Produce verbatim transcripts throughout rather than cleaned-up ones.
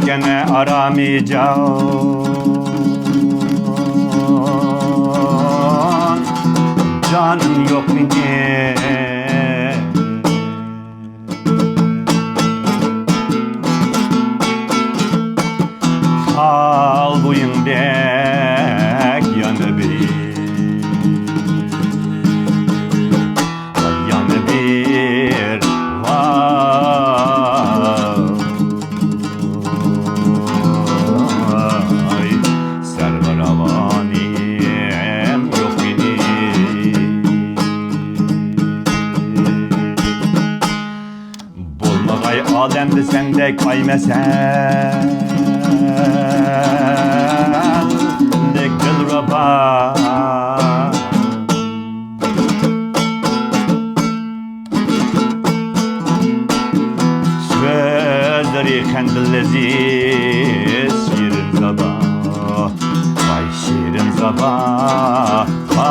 يەنە ئارامى جان، جانىم يوق مېنىڭ. تال بويۇڭدەك يەنە بىر، يەنە بىر، ۋاي. ئاي، سەرگەردانىم يوق مېنىڭ. بولمىغاي ئالەمدە سەندەك ئايمەسەللىك دىلرۇبا. سۆزلىرى خەندان لەززىز، شېرىن زاۋا، ۋاي شېرىن زاۋا، ۋاي.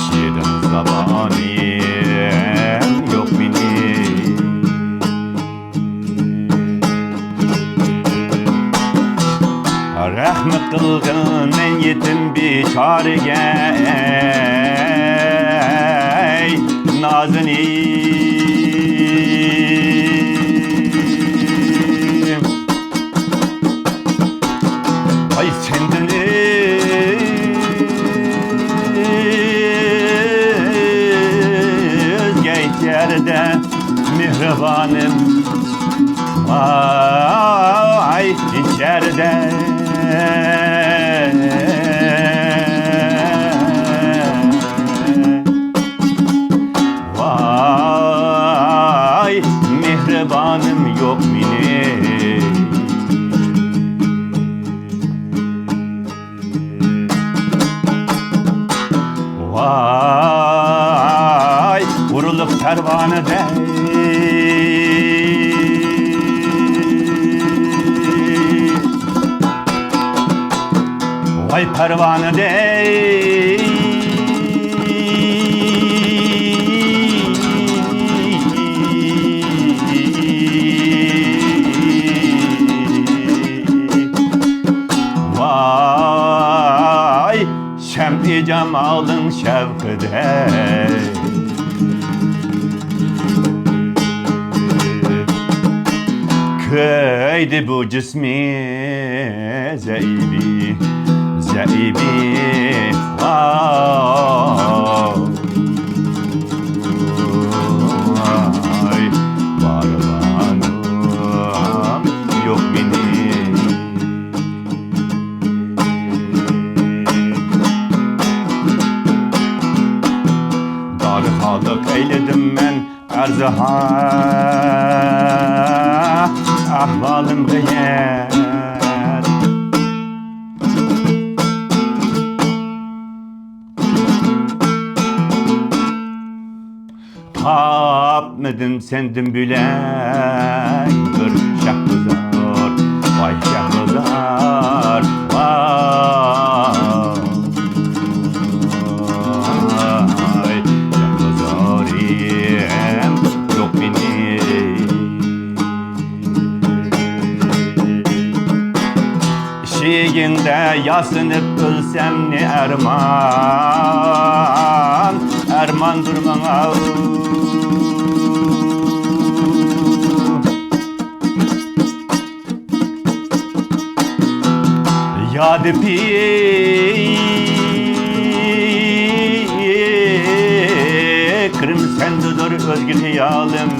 شېرىن زاۋانىم يوق مېنىڭ. رەھمەت قىلغىن مەن يېتىم بىچارىگە، ئەي نازىنىن. ۋاي سەندىن ئۆزگە ئىچەردە مېھرىبانىم، ۋاي ئىچەردە. ۋاي مېھرىبانىم يوق مېنىڭ. ۋاي ئۇرۇلۇپ پەرۋانىدەك، ۋاي پەرۋانىدەك. ۋاي شەمئى جامالىڭ شەۋقىدە كۆيدى بۇ جىسمى زەئىپى، زەئىپى. ۋاي بارغانىم يوق مېنىڭ. دارىخانلىق ئەيلىدىم مەن ئەرزىخان، ئەھۋالىم غەيەت. تاپمىدىم سەندىن بۆلەك بىر شەھپۇزۇر، ۋاي شەھپۇزۇر، ۋاي شەھپۇزۇرۇم يوق مېنىڭ. ئىشىكىڭدە ياسىنىپ ئۆلسەممۇ ئەرمان، ئەرماندۇر ماڭا. يادى پىكرىم سەندىدۇر ئۆزگە خىيالىم.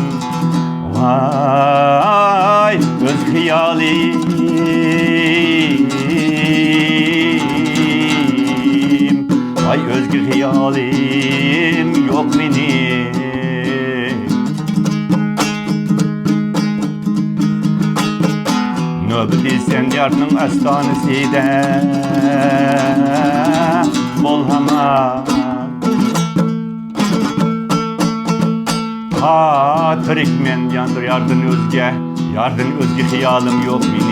ۋاي ئۆزگە خىيالىم، ۋاي ئۆزگە خىيالىم يوق مېنىڭ. نۆۋىتى سەن يارنىڭ ئاستانىسىدە بول ھامان. تا تىرىكمەن ياندۇر ياردىن ئۆزگە، ياردىن ئۆزگە خىيالىم يوق مېنىڭ.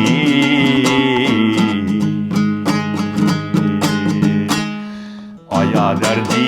ئايا دەردىم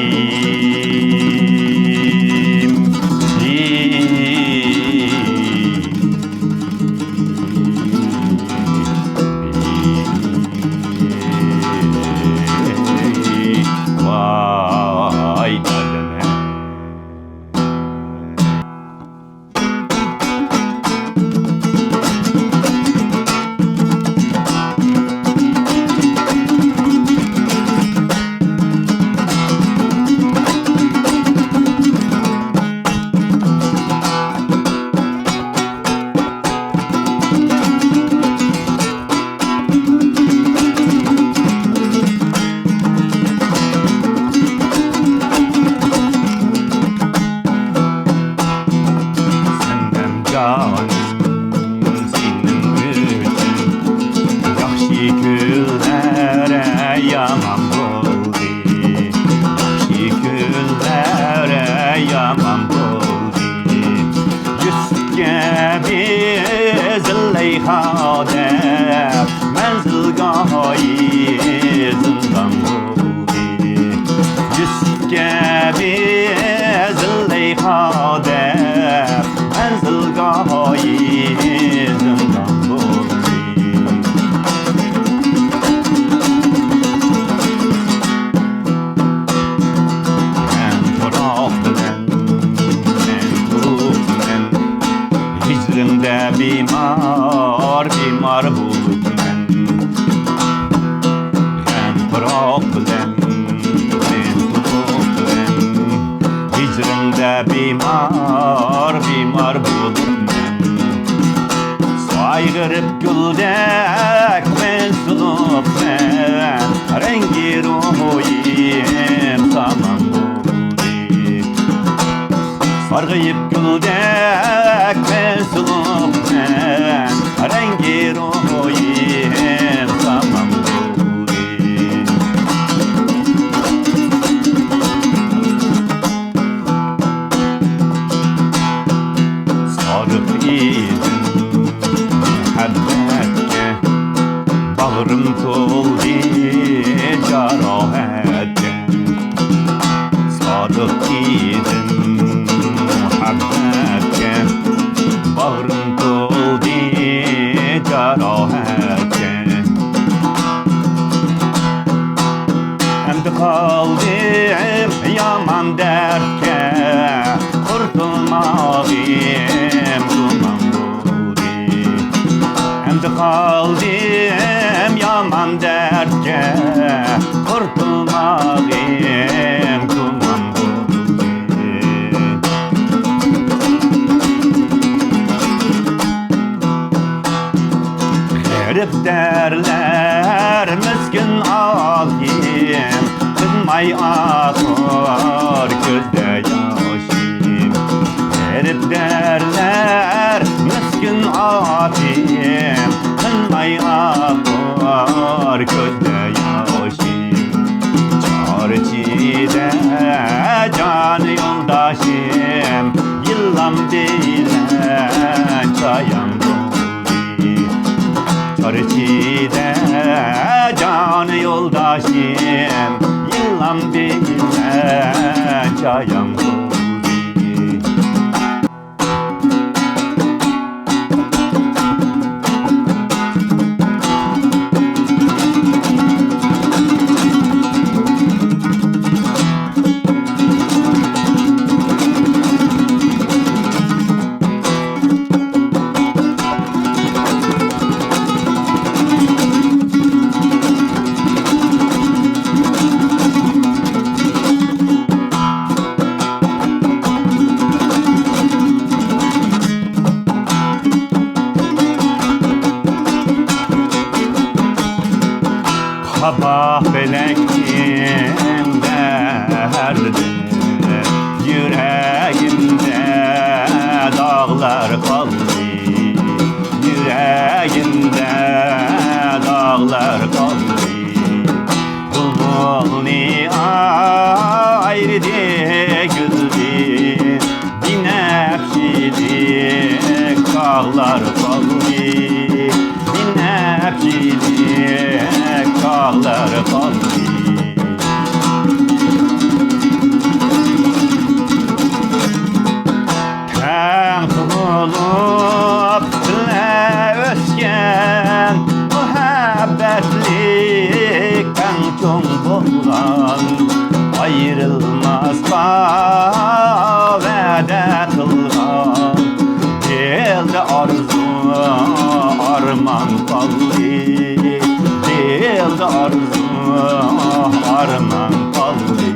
يامان بولدى. ياخشى كۈنلەر يامان بولدى. يۈسۈپ كەبى زۇلەيخا دەپ مەنزىلگاھى زىندان بولدى. يۈسۈپ كەبى زۇلەيخا دەپ مەنزىلگاھى زىندان بولدى. مەن پىراق بىلەن، مەن تۇرۇق بىلەن، ھىجرىڭدە بىمار، بىمار بولۇپمەن. مەن پىراق بىلەن، مەن تۇرۇق بىلەن، ھىجرىڭدە بىمار، بىمار بولۇپمەن. سايغىرىپ گۈلدەك مەن سولۇپمەن، رەڭگى روھىم سامان بولدى. سارغىيىپ گۈلدەك مەن سولۇپمەن، رەڭگى روھىم سامان بولدى. سادىق ئىدىم مۇھەببەتكە، باغرىم تولدى جاراھەتكە. سادىق ئىدىم مۇھەببەتكە، باغرىم تولدى جاراھەتكە. ئەمدى قالدىم يامان دەردكە، قۇرتۇلماغىم گۇمان بولدى. ئەمدى قالدىم يامان دەردكە، قۇرتۇلماغىم گۇمان بولدى. غېرىبدارلار مىسكىن ئاكىم، قىلماي ئاقار كۆزدە ياشىم. غېرىبدارلار مىسكىن ئاكىم، قىلماي ئاقار كۆزدە ياشىم. چارچىدە جان يولداشىم، يىللام بىلەن چايان بولدى. چارچىدە جان يولداشىم، يىللام بىلەن چايان بولدى. قاپاق پەلەكتىن بەھەردە يۈرەكىمدە داغلار قالدى. يۈرەكىمدە داغلار قالدى. بۇلبۇلنى ئايرىدى گۈلدىن، بىنەپشىلىك تاغلار قالدى. بىنەپشىلىك تاغلار قالدى. تەڭ تۇغۇلۇپ بىللە ئۆسكەن، مۇھەببەتلىك تەڭ چوڭ بولغان، ئايرىلماسقا ۋەدە قىلغان، دىلدا ئارزۇ ئارمان قالدى، دىلدا ئارزۇ ئارمان قالدى.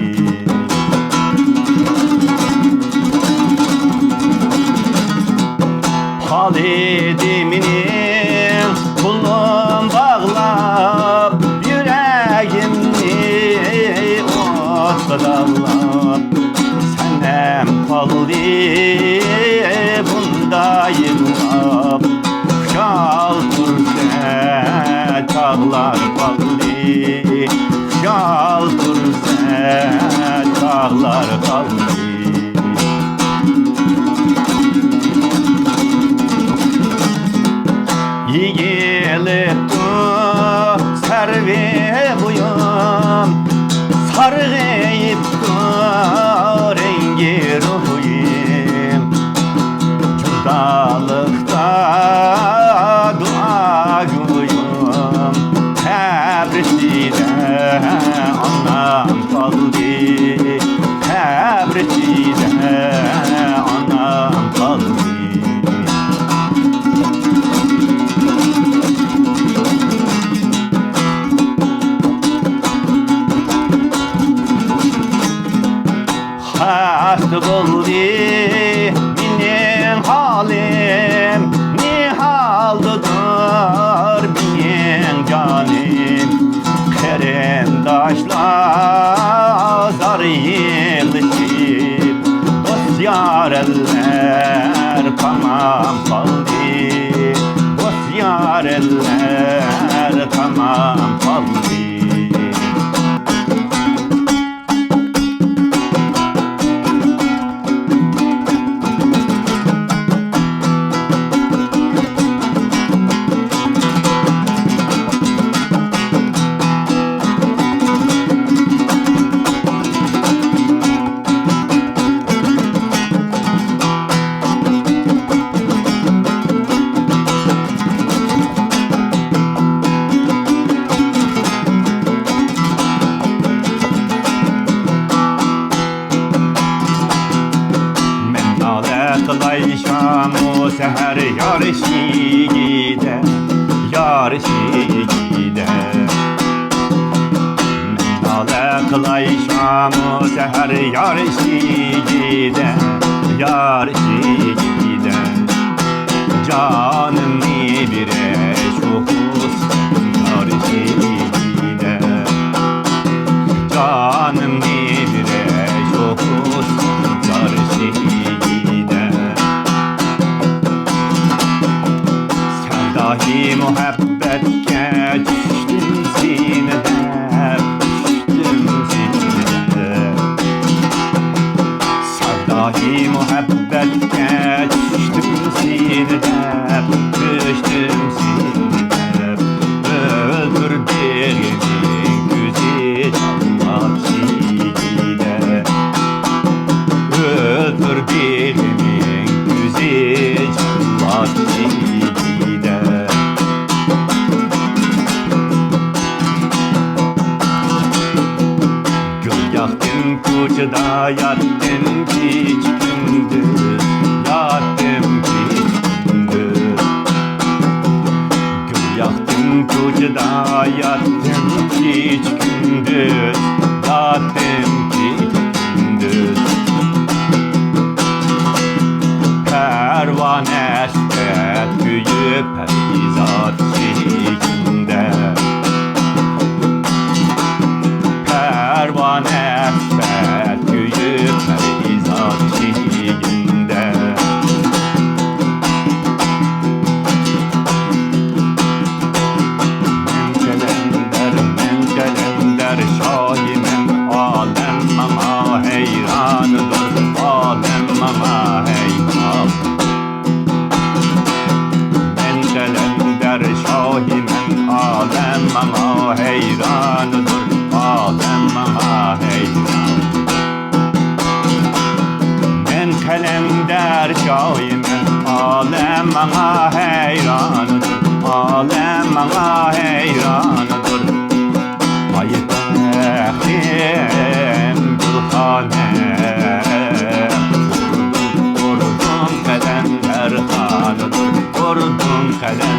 خالىدى مېنىڭ قولۇم باغلاپ، يۈرەگىمنى ئوتقا داغلاپ. سەنەم قالدى بۇندا يىغلاپ، خۇشال تۇرسا چاغلار قالدى. يالتۇرسا چاغلار قالدى. يېگىلىپتۇ سەرۋى بويۇم، سارغىيىپتۇ رەڭگى روھىم. جۇدالىقتا دۇئا گۇيۇم، قەبرىسىدە ئانام قالدى، قەبرىسىدە ئانام قالدى. خاستا بولدى مېنىڭ ھالىم، نېھالدىدۇر مېنىڭ جانىم. قېرىنداشلار زار يىغلىشىپ، دوست يارەنلەر تامام قالدى، دوست يارەنلەر تامام قالدى. مەن نالە قىلاي شامۇ سەھەر يار ئىشىكىدە، يار ئىشىكىدە. مەن نالە قىلاي شامۇ سەھەر يار ئىشىكىدە، يار ئىشىكىدە. جانىمنى بېرەي شۇ ھۇسنۇڭ يار ئىشىكىدە. جانىمنى بېرەي شۇ ھۇسنۇڭ يار ئىشىكىدە. سەۋدايى مۇھەببەتكە چۈشتۈم سېنى دەپ، چۈشتۈم سېنى دەپ. سەۋدايى مۇھەببەتكە چۈشتۈم سېنى دەپ، چۈشتۈم سېنى دەپ. ئۆلتۈر بېغىمنىڭ كۆزى جاللات يىگىدە. ئۆلتۈر بېغىمنىڭ كۆزى جاللات يىگىدە. گۈل ياقتىم كوچىدا، ياتتىم كېچە كۈندۈز، ياتتىم كېچە كۈندۈز. گۈل ياقتىم كوچىدا، ياتتىم كېچە كۈندۈز، ياتتىم كېچە كۈندۈز. پەرۋانە سۈپەت كۆيۈپ پەرىزات ئىشىكىڭدە. پەرۋانە سۈپەت كۆيۈپ پەرىزات ئىشىكىڭدە. مەن قەلەندەر، مەن قەلەندەر شاھىمەن، ئالەم ماڭا ھەيراندۇر، ئالەم ماڭا ھەيران. مەن قەلەندەر شاھىمەن، ئالەم ماڭا ھەيراندۇر، ئالەم ماڭا ھەيران. مەن قەلەندەر شاھىمەن، ئالەم ماڭا ھەيراندۇر، ئالەم ماڭا ھەيراندۇر. ھايات بەختىم گۈلخانا، قۇردۇم، قۇردۇم قەلەندەرخانا، قۇردۇم قەلەندەرخانا.